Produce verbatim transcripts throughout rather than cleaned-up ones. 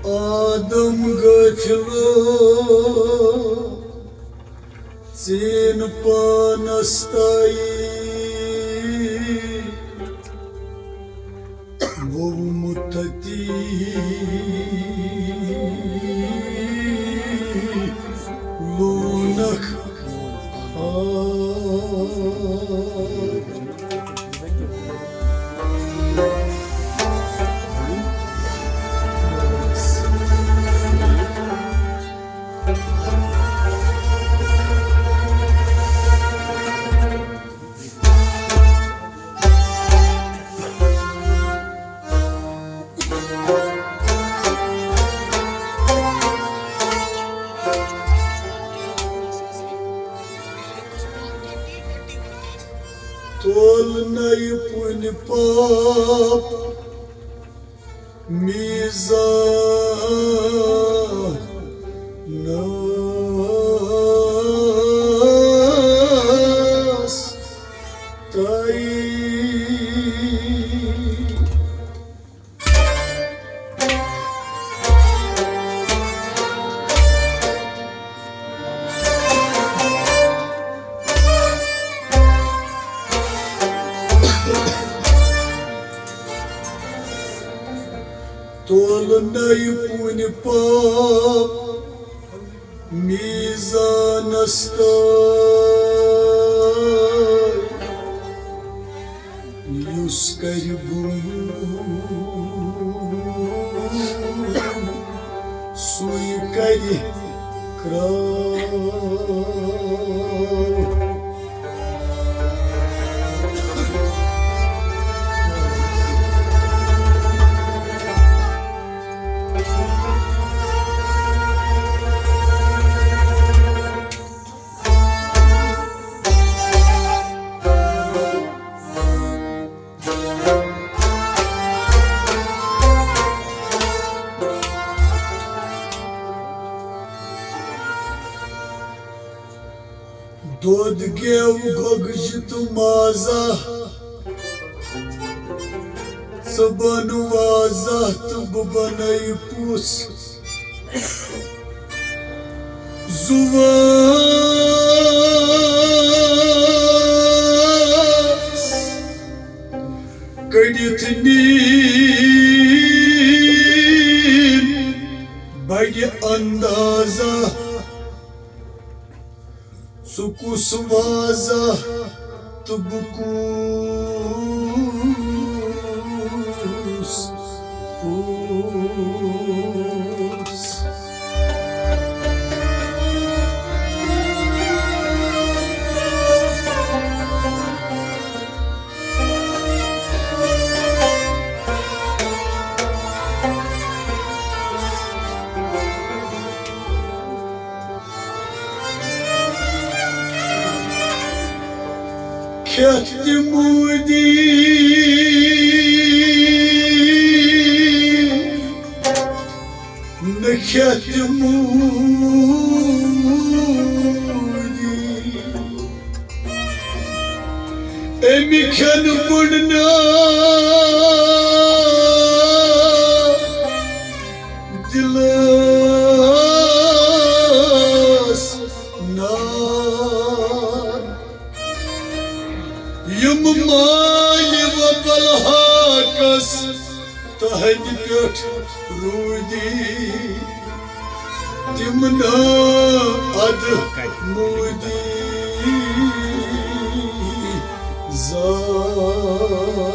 آدم غٲفلو ژیٖن پانس تائی، ووٚمُت تتی لوٗنکھ آب۔ تول نَیہِ پُنہِ پاپ میزانس تائی۔ تولہٕ نَیہِ پُنہِ پاپ میزانس تائی۔ یُس کرِ گُنٛگ، سُے کرِ کرٛاو۔ دۄد گٮ۪و گۄگجہِ تہٕ مازا، ژٕ بَن وازا تہٕ بہٕ بَنَے پوٚژھ۔ زُوَس کٔڑِتھ نیٖن بَڑِ اندازہ۔ ژٕ کُس وازہ تہٕ بہٕ کُس پوٚژھ؟ کھٮ۪تھ تہِ موٗدی، نہٕ کھٮ۪تھ تہِ موٗدی۔ أمۍ کھٮ۪ن گُنڈنٲو دِلس نار۔ یِم مالہِ وۄپل ہاکس تہنٛدِ پٮ۪ٹھ روٗدی، تِم نہٕ ادٕ موٗدی زانٛہہ۔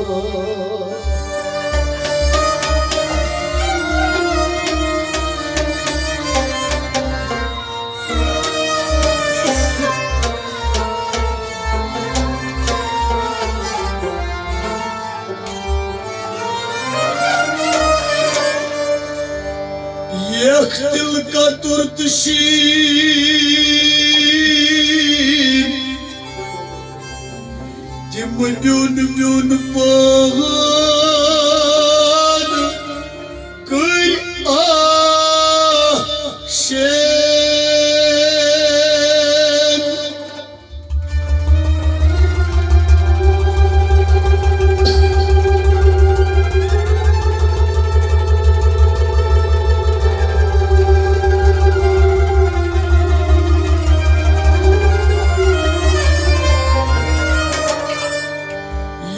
یک تِلکا تُرت شیٖن، تِم بیوٚن بیوٚن پہن کٔرۍ آ شین۔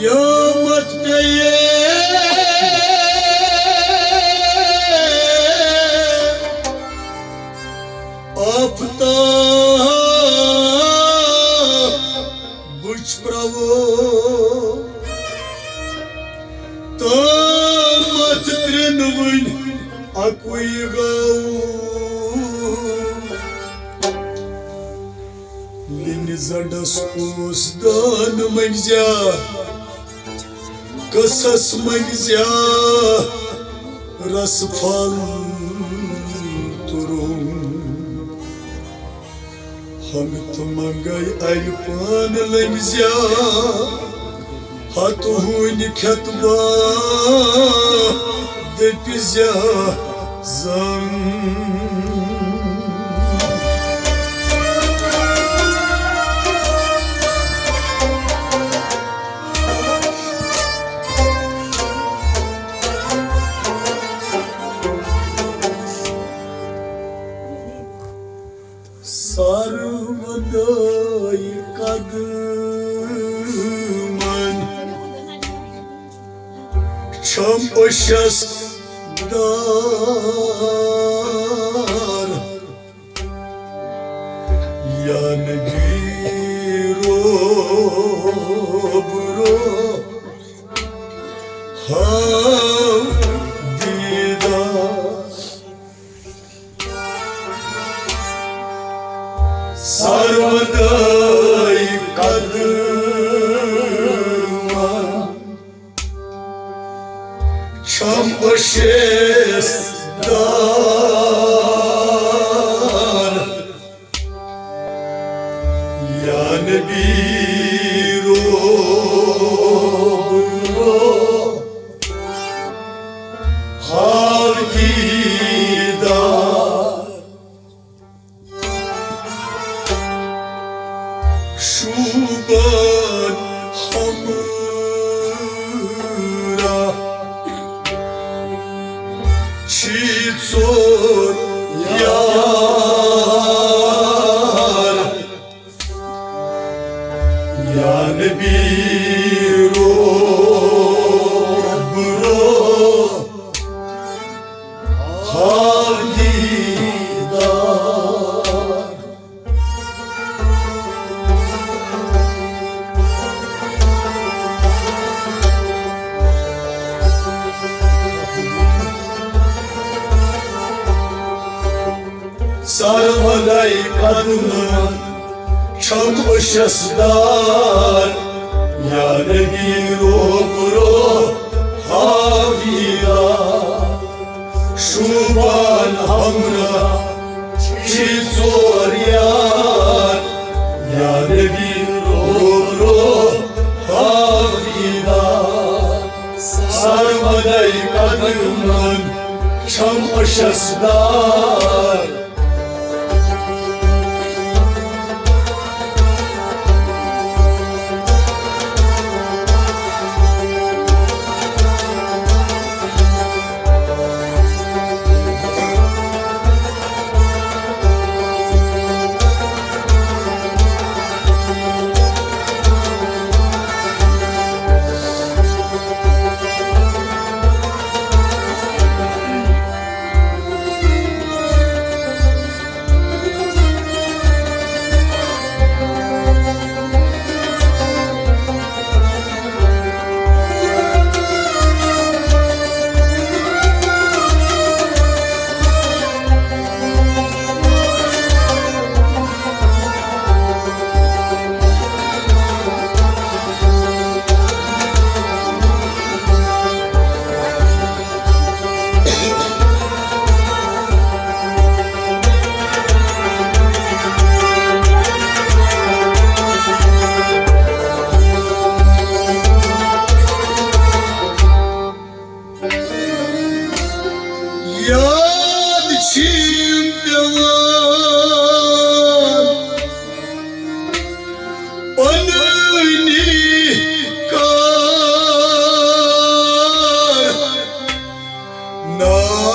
قیامت پیٚیہِ آفتابٕچ پرٛاوو۔ تامَتھ ترٛٮ۪ن وٕنۍ اَکُے گوٚو۔ لِنہِ زَڈَس اوس دان مٔنٛزیا، قصص مٔنٛزیا رس پھل تُرُن۔ ہمت منگے اَرِ پان لٔنٛگۍ زیا، ہتہٕ ہوٗنۍ کھٮ۪تھ با دٔپۍ زیا زنگ۔ سر ودٲے قدمن چھم أچھس دار۔ یا نبی روبرو ہاو دیدار۔ سر ودٲے قدمن چھم أچھس دار۔ یا نبی روبرو ہاو دیدار۔ شوٗبان ہمراہ چھی ژور یار۔ یا نبی روبرو ہاو دیدار۔ سر ودٲے قدمن چھم أچھس دار۔ یا نبی روبرو ہاو دیدار۔ شوٗبان ہمراہ چھی ژور یار۔ یا نبی روبرو ہاو دیدار۔ سر ودٲے قدمن چھم أچھس دار۔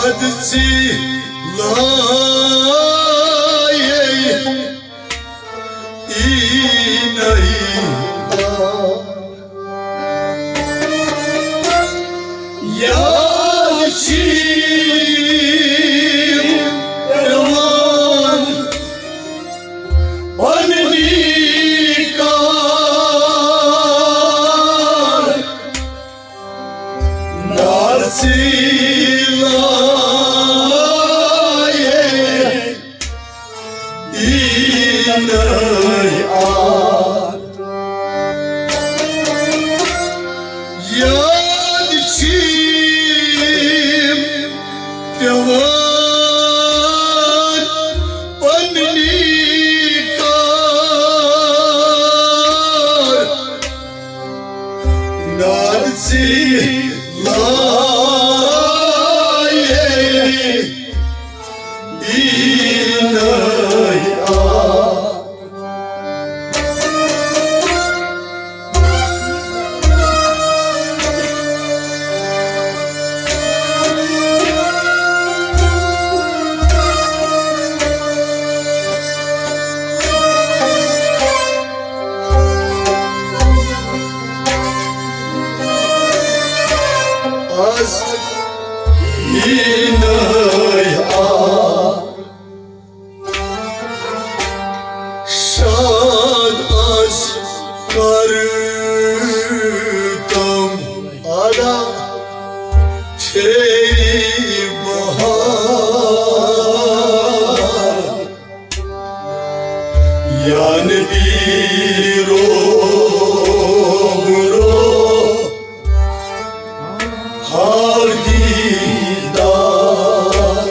ادسی لایے اینئی آ۔ یاد چھی پیوان پننی کار، نارسی لایے اینئی آ۔ یاد چھی پیوان پننی کار، نارسی لایے اینئی آ۔ از اینئی آ۔ شاد از کردم ادا تیری بہار، یا نبی روبرو ہاو دیدار۔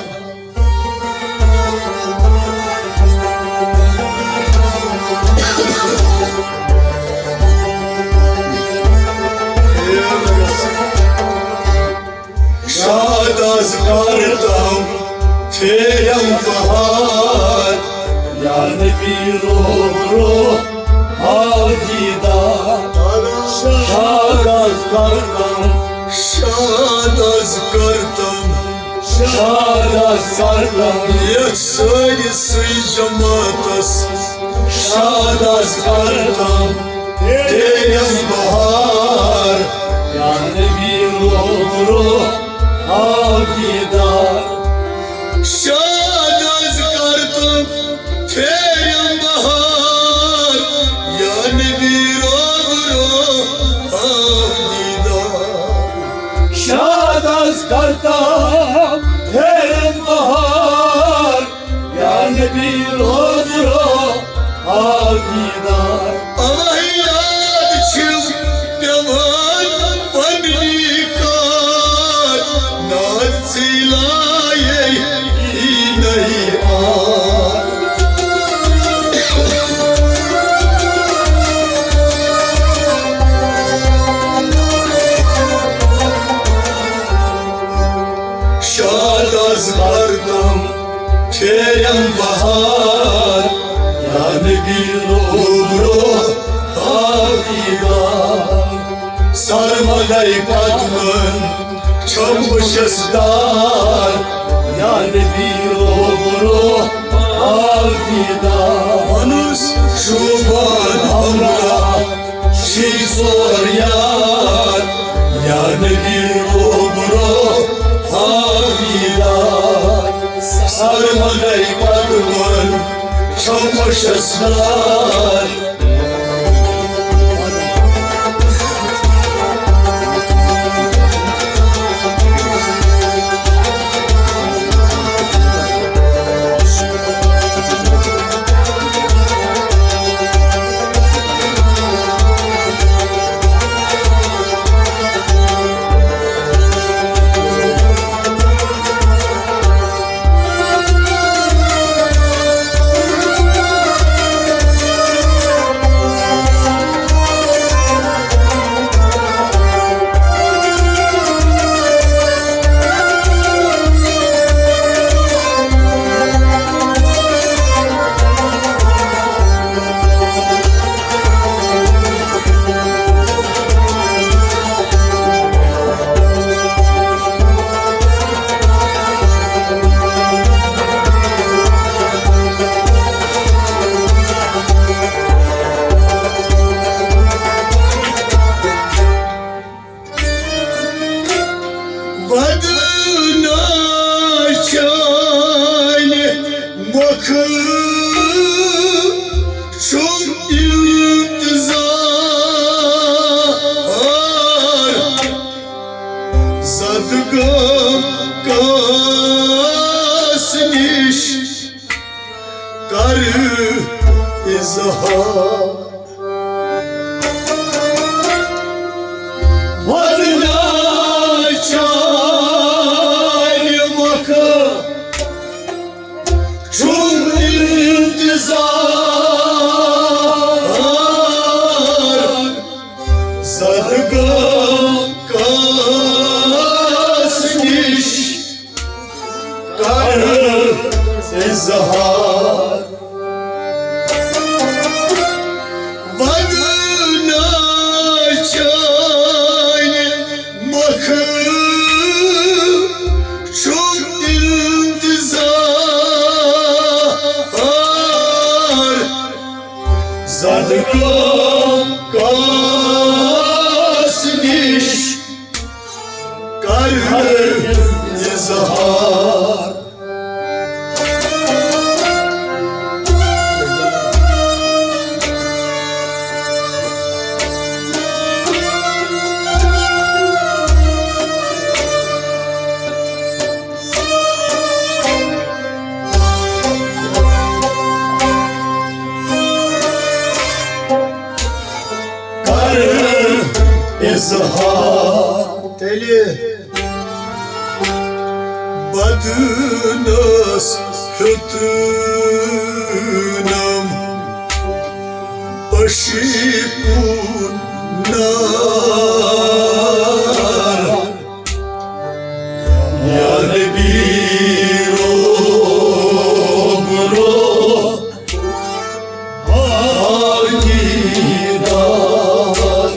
شاد از کردم تیرم بہار، یا نبی روبرو ہاو دیدار۔ شاد از کردم، شاد از کردم، شاد از کردم یتھ سٲنِسٕے جماعتس۔ شاد از کردم تیرم بہار، یا نبی روبرو ہاو دیدار۔ شاد از کردم تیرم بہار، یا نبی روبرو ہاو دیدار۔ شاد از کردم تیرم بہار، یا نبی روبرو ہاو دیدار۔ اوہ یاد چھم پیوان پننی کار، نارسی لایے اینئی آ۔ شاد از کردم تیرم بہار، یا نبی روبرو ہاو دیدار۔ سرمدے قدمن چھم بہٕ شستار، یا نبی روبرو ہاو دیدار۔ ونُس شوبان ہمراہ شی سور یار، یا نبی روبرو ہاو دیدار۔ سرمدے قدمن چھم بہٕ شستار۔ بدنہ چانہِ مۄکھٕ چھُم انتظار۔ زدگم کاس نِش کر اظہار۔ ودنہ چانہِ مۄکھٕ چھُم انتظار۔ زدگم کاس نِش کر اظہار۔ ودنہ چانہِ مۄکھٕ چھُم انتظار۔ زدگم کاس نِش کر اظہار۔ کر اظہار۔ تیٚلہِ بدنس ہیوٚتنم عشقُن نار۔ یا نبی روبرو ہاو دیدار۔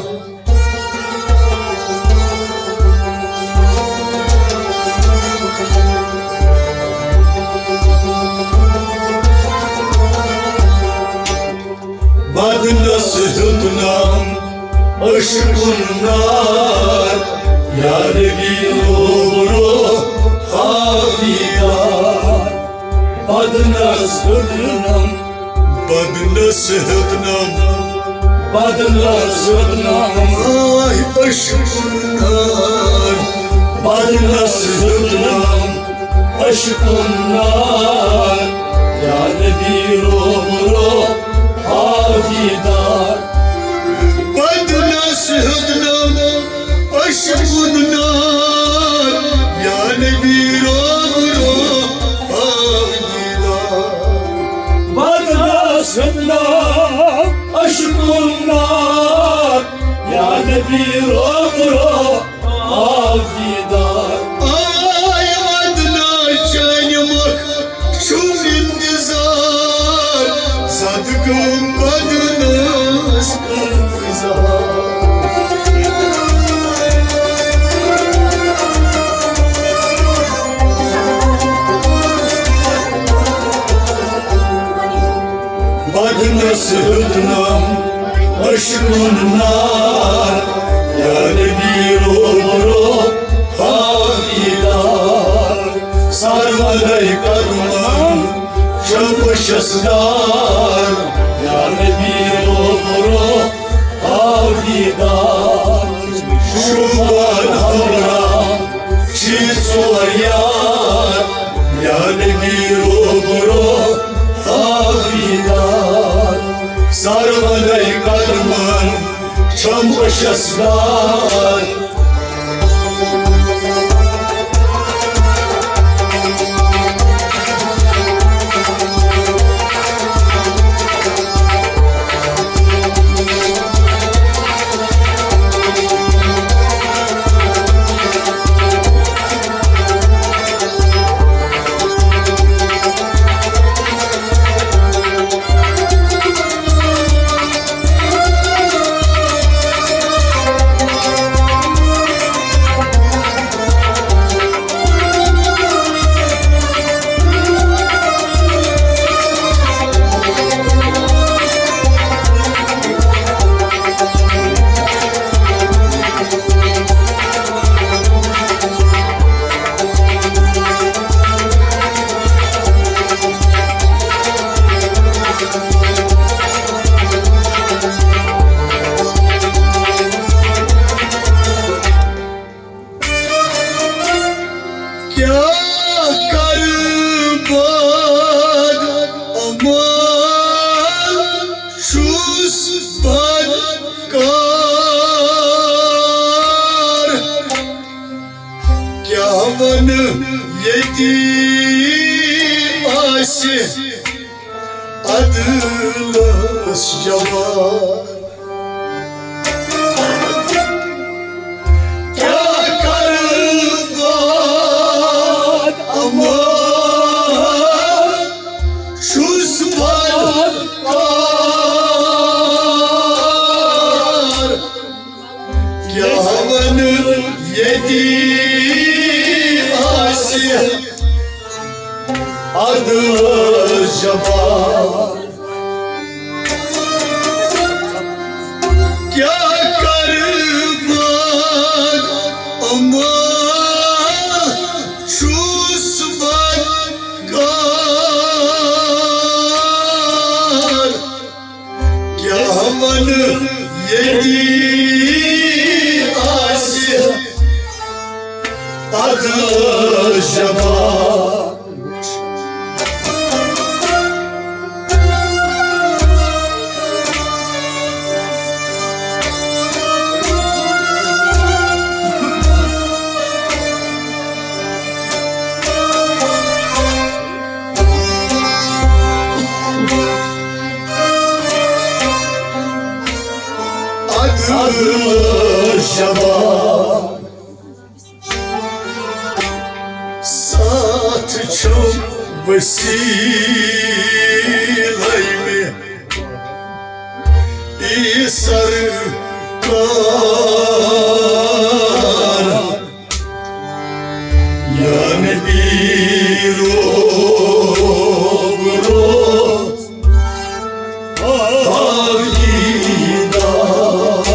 بدنس ہیوٚتنم عشقُن نار، یا نبی روبرو ہاو دیدار۔ بدنس ہیوٚتنم، بدنس ہیوٚتنم، بدنس ہیوٚتنم۔ آے عشقُن نار۔ بدنس ہیوٚتنم عشقُن نار، یا نبی روبرو ہاو دیدار۔ بدنس ہیوٚتنم عشقُن نار، یا نبی روبرو ہاو دیدار۔ بدنس ہیوٚتنم عشقُن نار، یا نبی روبرو ہاو دیدار۔ آے ودنہ چانہِ مۄکھٕ چھُم انتظار۔ زدگم بدنس کر اظہار۔ بدنس ہیوٚتنم عشقُن نار، یا نبی روبرو ہاو دیدار۔ سر ودے قدمن چھم شسدار، یا نبی روبرو ہاو دیدار۔ شوبان ہمراہ چھی ژور یار، یا نبی روبرو ہاو دیدار۔ سر ودے قدمن چھم شسدار۔ پنہٕ ییٚتی آسہِ عدلس جواب۔ کیٛاہ کرٕ بہٕ اما چھُس بدکار۔ کیٛاہ وَنہٕ ییٚتی آسہِ عدل جبار۔ کیٛاہ کرٕ بہٕ اما چھُس بدکار۔ کیٛاہ وَنہٕ ییٚتی آسہِ عدل جبار۔ عدل جبار۔ ساتھ چھُم وسیلے مےٚ، ای سرکار۔ یا نبی روبرو آو دیدار۔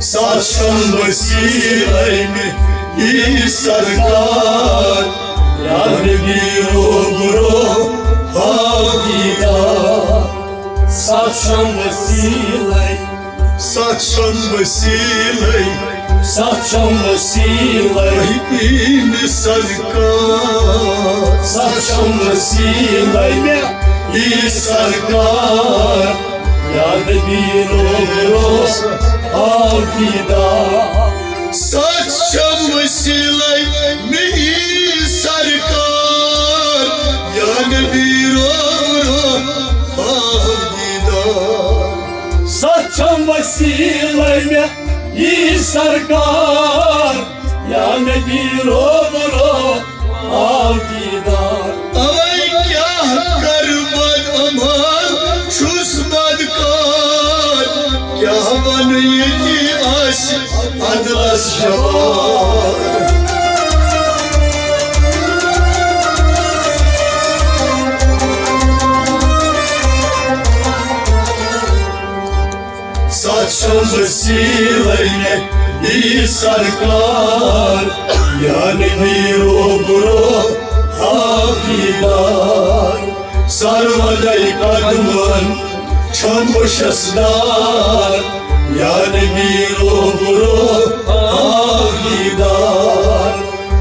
ساتھ چھُم وسیلے مےٚ ای سرکار، یا نبی روبرو آو دیدار۔ ساتھ چھُم وسیلے، ساتھ چھُم وسیلے، ساتھ چھُم وسیلے۔ وحی مےٚ سرکار۔ ساتھ چھُم وسیلے مےٚ ای سرکار، یا نبی روبرو آو دیدار۔ ساتھ چھُم وسیلے مےٚ ای سرکار، یا نبی روبرو آو دیدار۔ ساتھ چھُم وسیلے مےٚ ای سرکار، یا نبی روبرو آو دیدار۔ اوے کیٛاہ کرٕ بد عمل چھُس بدکار، کیٛاہ وَنہٕ ییٚتی آسہِ عدلس جواب۔ ساتھ چھُم وسیلے مےٚ ای سرکار، یا نبی روبرو آو دیدار۔ سروَدے قدمن چھُم بہٕ شسدار، یا نبی روبرو آو دیدار۔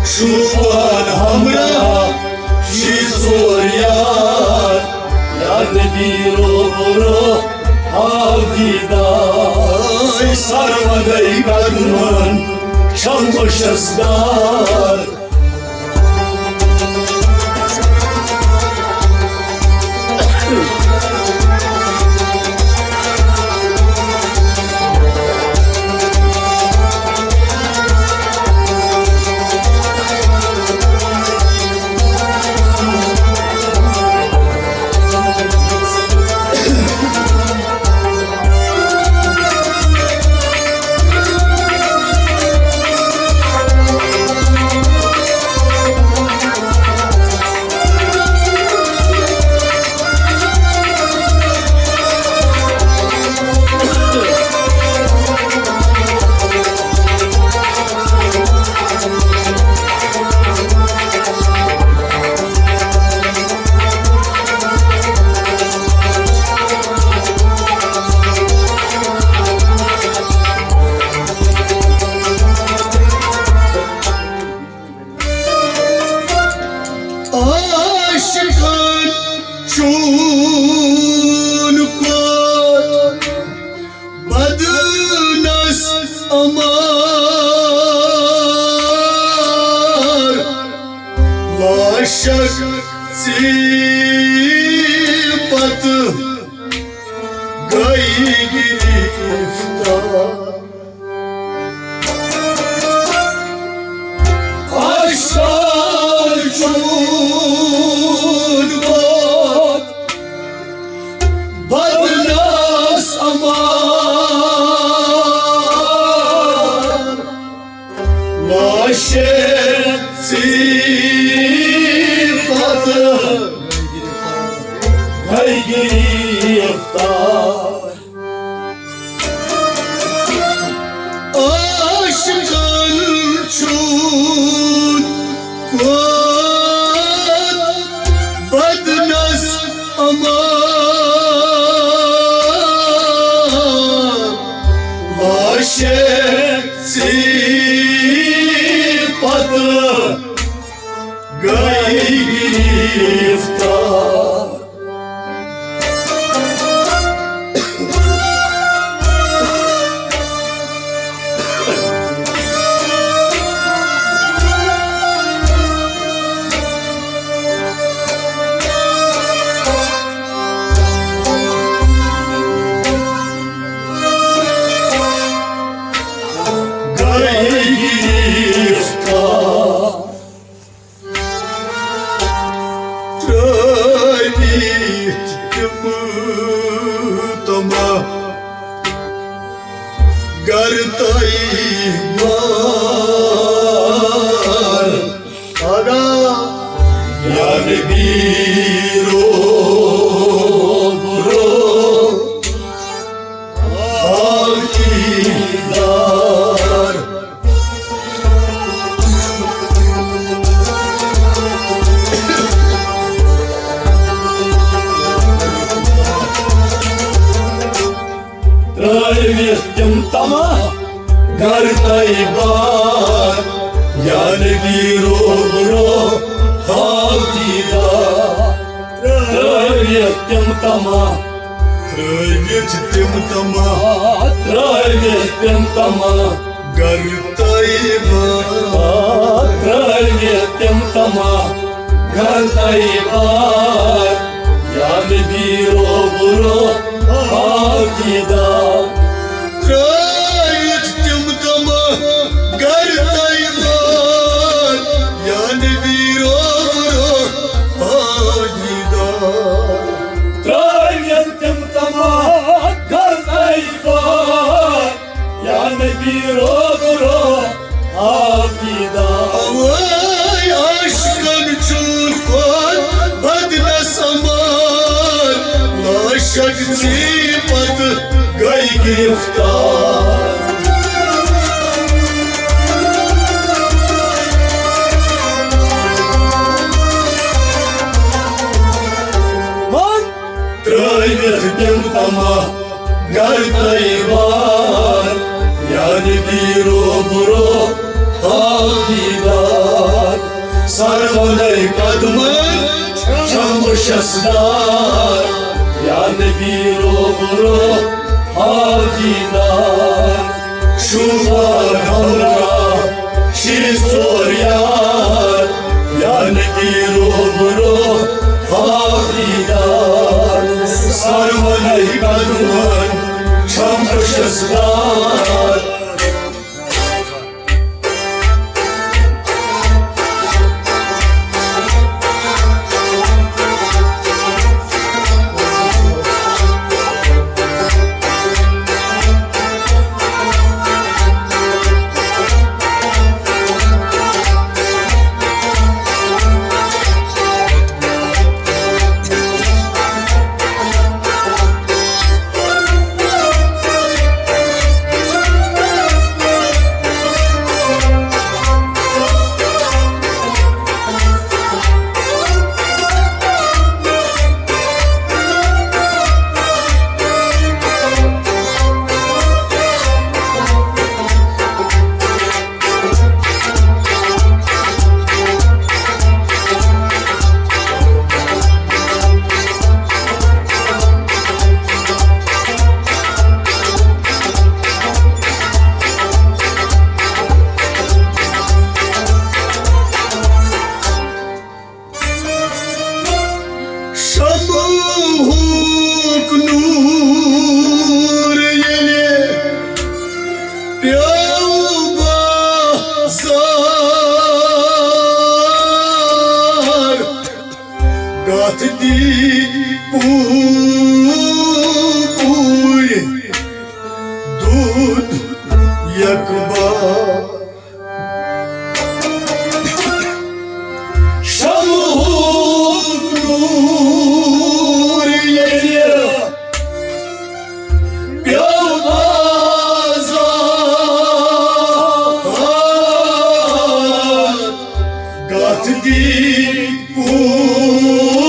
شوٗبان ہمراہ شی ژور یار، یا نبی روبرو آو دیدار۔ سروَدے قدمن چھُم بہٕ شسدار۔ عاشق ژی پتہٕ گٔے گرفتار۔ عاشق چون بات بدنس امان۔ لاشے ژی پتہٕ گٔے گرفتار۔ عاشقن چون کوت بدنس امان۔ لاشے ژی پتہٕ گٔے گرفتار۔ گٔے گرفتار۔ ترٲوِتھ تِم تمام گر تۄہہِ بار۔ ادا یا نبی رو برو حاکی دار۔ ترٲوِتھ تِم تمام گر تۄہہِ بار، یا نبی رو برو حاکی دار۔ ترٲوِتھ تِم تمام، ترٲوِتھ تِم تمام، ترٲوِتھ تِم تمام گر تۄہہِ بار۔ آ، ترٲوِتھ تِم تمام گر تۄہہِ بار، یا نبی رو برو حاکی دار۔ ترٲوِتھ تِم تمام گر تۄہہِ بار، یا نبی رو برو حاکی دار۔ ترٲوِتھ تِم تمام گر تۄہہِ بار، یا نبی رو برو حاکی دار۔ اوے عاشقن چون کوت بدنس امان، لاشک ژی پتہٕ گٔے گرفتار۔ من ترٲوِتھ تِم تمام گر تۄہہِ بار، یا نبی رو برو حاکی دار۔ سرمدے قدمن چھم شسدار، یا نبی رو برو حاکی دار۔ شوبار ہمراہ شیر ژور یار، یا نبی رو برو حاکی دار۔ سرمدے قدمن چھم شسدار۔ ہُک نوٗر ییٚلہِ پیوٚو بازار، کتھ دی پوٗرۍ دود یکبار۔ شمعُک نوٗر ییٚلہِ پیوٚو بازار، کتھ دی پوٗرۍ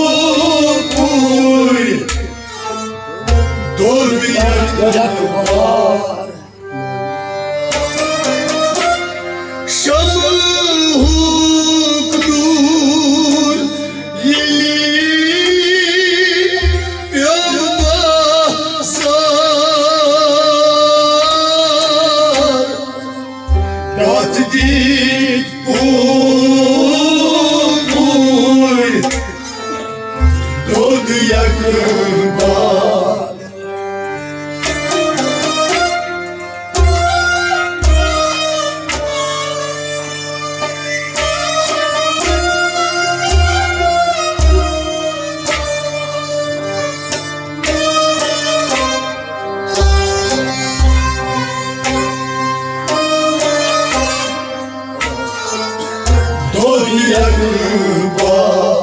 دود یکبار۔ شمعُک نوٗر ییٚلہِ پیوٚو بازار، کتھ دی پوٗرۍ دود یکبار۔ دود یکبار۔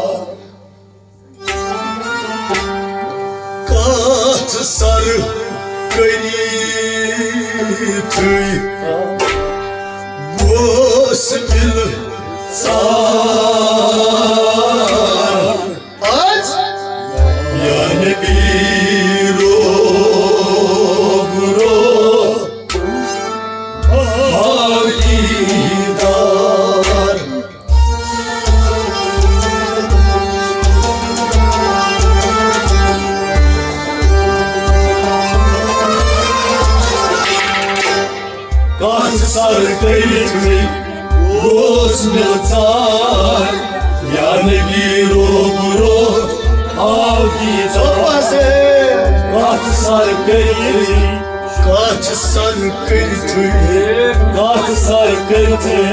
کتھ سر کٔرِتھٕے گوس دل ژار۔ آز یا نبی روبرو ہاو دیدار۔ کتھ سر کٔرِتھٕے گوس مےٚ ژار، یا نبی روبرو آو دیدار۔ کتھ سر کٔرِتھٕے، کتھ سر کٔرِتھٕے، کتھ سر کٔرِتھٕے،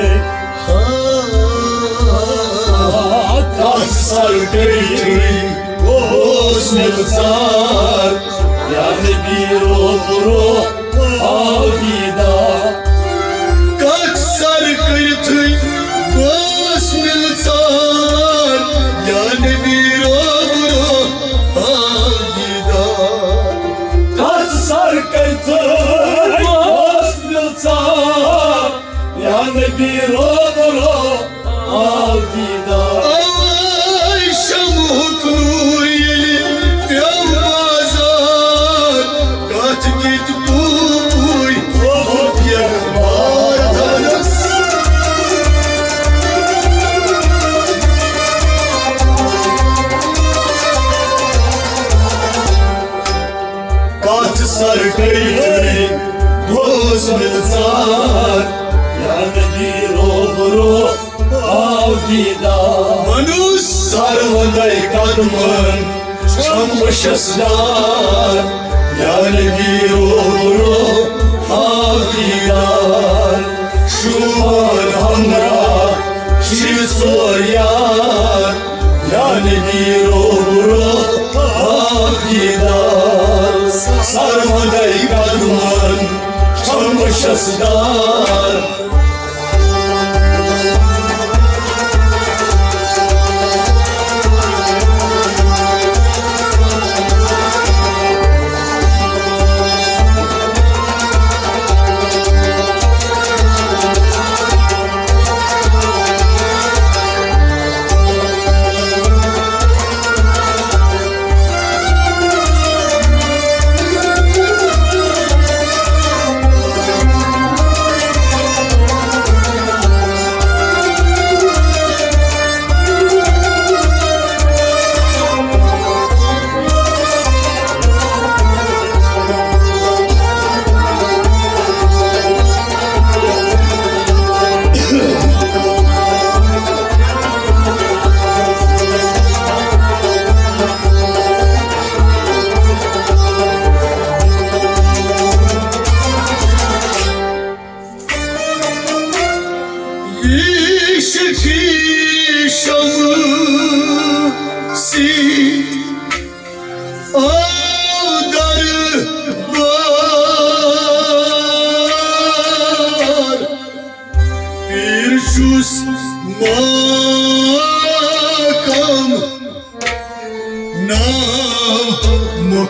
کتھ سر کٔرِتھٕے گوس مےٚ ژار، یا نبی روبرو آو دیدار۔ کتھ سر کٔرِتھٕے گوس مےٚ ژار، یا نبی روبرو آو دیدار۔ کتھ سر کٔرِتھٕے گوس مےٚ ژار، یا نبی روبرو آو دیدار۔ آے شمعُک نوٗر ییٚلہِ پیوٚو بازار، کتھ دِتھ پوٗپُے ووت یکبار۔ کتھ سر کٔرِتھ گوس مےٚ ژار، یا نبی روبرو آو دیدار۔ ونُس سر وندے قدمن چھم شسدار، یا نبی روبرو آو دیدار۔ شوبان ہمراہ چھِ سور یار، یا نبی روبرو آو دیدار۔ سر وندے قدمن چھم شسدار۔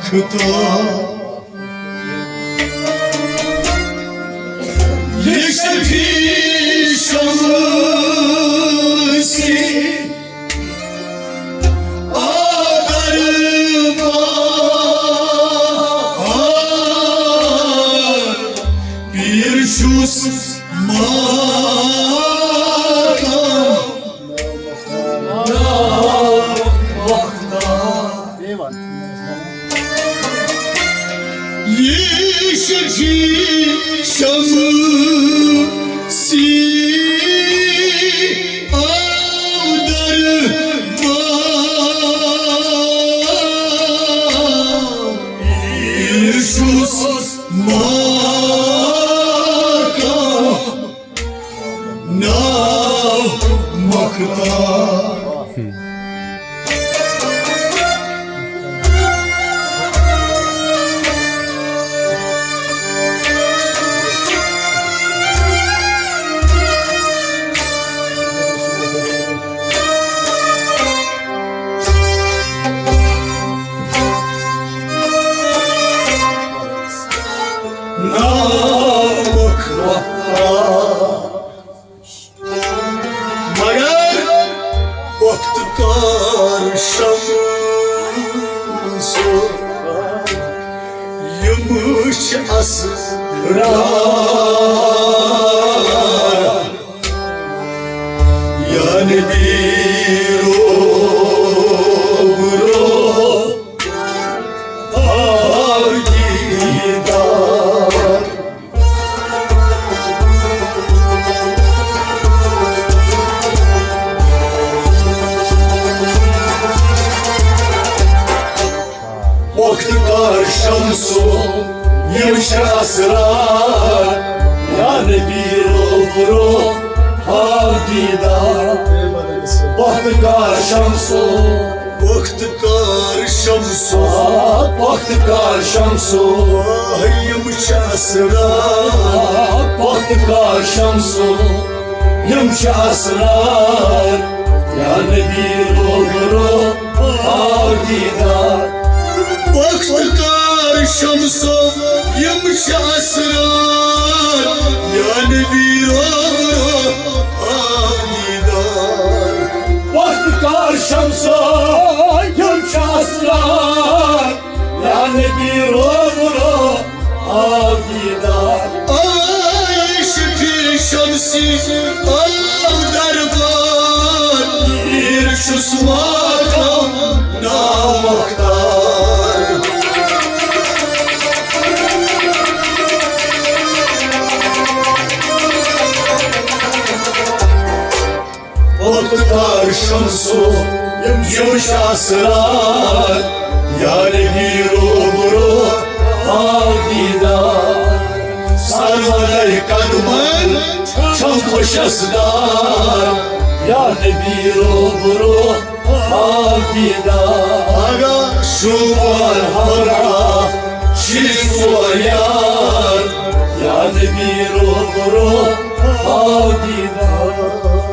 خطا، یہ شفیع شمسی آدر بہار، پیر چھُس ماتم۔ یہ شفیع شمسی آدر بہار، پیر چھُس ماتم۔ ناو مختار۔ ناو مختار۔ مگر وقت کار شمسو، یِم چھِ اسرار۔ یا نبی روبرو، آو دیدار۔ وقت کار شمسو، یِم چھِ اسرار۔ یا نبی روبرو، ہاو دیدار۔ وقت کار شمسو، وقت کار شمسو، وقت کار شمسو، واہ، یِم چھِ اسرار۔ وقت کار شمسو، یِم چھِ اسرار۔ یا نبی روبرو، آو دیدار۔ وقت کار شمسو، یِم چھِ اسرار۔ یا نبی روبرو، آو دیدار۔ وقت کار شمسو، یِم چھِ اسرار۔ یا نبی روبرو، آو دیدار۔ آے شفیع شمسی، آو دربار۔ پیر چھُس ماتم، ناو مختار۔ وقت کار شمسو، یِم چھِ اسرار۔ یا نبی روبرو، آو دیدار۔ سرورے قدمن چھم پشس دار۔ یا نبی روبرو، آو دیدار۔ اگا شوبار ہمراہ، شیسو یار۔ یا نبی روبرو، آو دیدار۔